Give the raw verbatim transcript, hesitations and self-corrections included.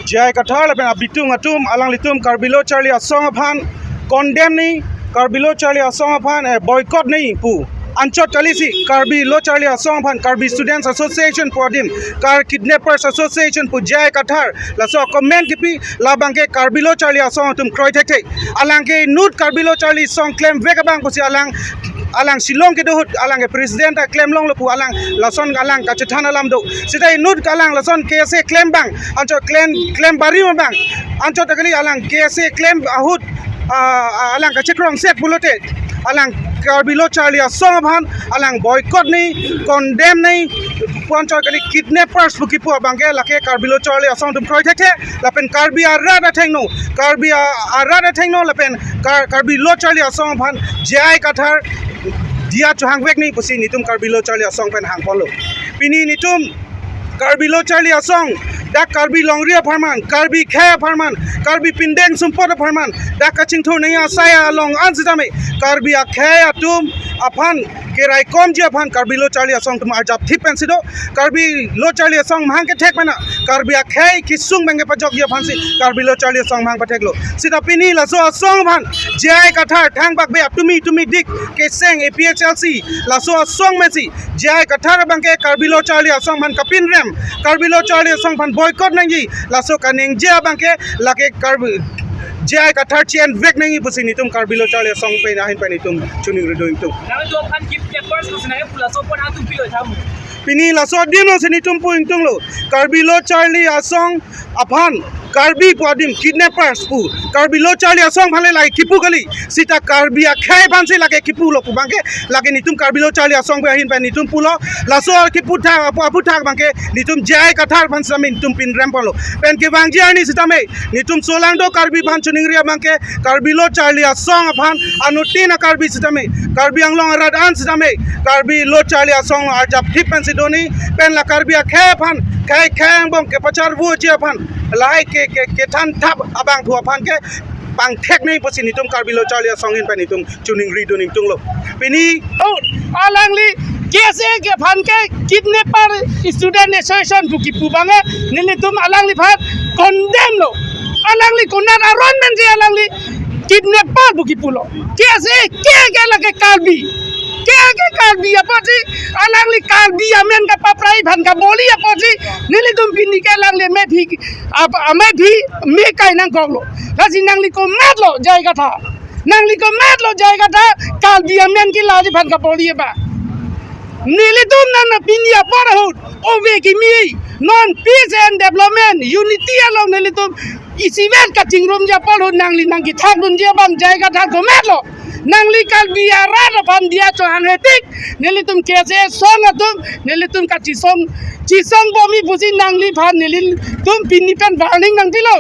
J I Kathar lapen abitung atum alanglitum Karbi Lo Charli Asong aphan condemn nangji, Karbi Lo Charli Asong aphan, eh, boycott nangji pu. Anchot kalisi Karbi Lo Charli Asong aphan Karbi Students Association pu adim, Kar Kidnappers Association pu J I Kathar laso comment kipi, labangke Karbi Lo Charli Asong atum kroi thekthe. Alang ke inut Karbi Lo Charli Asong klemvek abang pusi alang, alang Shillong kedo ahut alang ke president ta klemlonglo pu alang lason alang kachethan alam do. Seta inut alang lason K S A klem abang, anchot klem, klem barim abang, anchot kali alang K S A klem ahut, ah, ah, alang kachekrongset pulote, alang Karbi Lo Charli Asong aphan alang boycott nangji, condemn nangji, pu anchot kali kidnappers pu kipu abangke lake Karbi Lo Charli Asong atum kroi thekthe, lapen Karbi arat athengno, Karbi a-, arat athengno lapen Kar-, Karbi Lo Charli Asong aphan J I Kathar diya chohangvek nangji pusi netum Karbi Lo Charli Asong pen hangponlo. Pini netum Karbi Lo Charli Asong, dak Karbi longri apharman, Karbi akhei apharman, Karbi pindeng sumpot apharman, dak kachingthur nangji asai along an sitame, Karbi akhei atum aphan keraikomji aphan Karbi Lo Charli Asong atum arjap thip pensi do. Karbi Lo Charli Asong amahang kethek mena, Karbi akhei kesung abangke pajokji aphansi Karbi Lo Charli Asong amahang patheklo. Seta pini laso asong aphan J I Kathar thang bakbe atumi tumi dik keseng A P H L C laso asong mesi J I Kathar abangke Karbi Lo Charli Asong aphan kapinrem, Karbi Lo Charli Asong aphan boycott nangji, laso kaningje abangke lake Karbi J I Kathar chi-envek nangji pusi netum Karbi Lo Charli Asong pen ahin pen netum choningri do ingtung. Nangtum aphan kidnappers pusi nangpu laso apor atum pilo thamu. Pini laso adim lo si netum pu ingtunglo. Karbi Lo Charli Asong aphan Karbi pu adim kidnappers pu, Karbi Lo Charli Asong aphan le lake kipu kali. Seta Karbi akhei aphansi lake kipulo pu abangke, lake netum Karbi Lo Charli Asong pen ahin pen netum pulo. Laso kipu thak, apu, apu thak abangke netum J I Kathar aphan sitame netum pinrem ponlo. Pen kevangji arni sitame netum solangdo Karbi aphan choningri abangke, Karbi Lo Charli Asong aphan anuttin a-Karbi sitame, Karbi Anglong arat an sitame, Karbi Lo Charli Asong arjap thip pensi do nangji, pen la Karbi akhei aphan, khei khei angbong kepacharvoji aphan, lahai ke, ke, kethan thap abangphu aphan ke pangthek nangji pusi netum Karbi Lo Charli Asong ahin pen netum choningri do ingtunglo. Pini, oh, alangli K S A ke aphan ke kidnapper student association pu kipu abangke nelitum alangliphan condemn lo. Alangli konat aron menje alangli kidnapper pu kipulo. K S A ke ke lake Karbi. Ke ke Karbi apotsi, alangli Karbi amen kapaprai aphan kaboli apotsi, nelitum pini ke alangli amephi, ap-, amephi me kai nangkoklo. Lasi nangli komatlo J I Kathar. Nangli komatlo J I Kathar, Karbi amen kelangji aphan kaboli ba. Nelitum nang na pini apor ahut ove kimi, non peace and development, unity along nelitum isivet kachingrumji apor ahut nangli nangkethakdunji abang J I Kathar komatlo. Nangli Karbi arat aphan diya chohanghe tik, nelitum K S A asong atum, nelitum kachisong, chisong bomji pusi nangliphan nelitum pini pen warning nangpilo.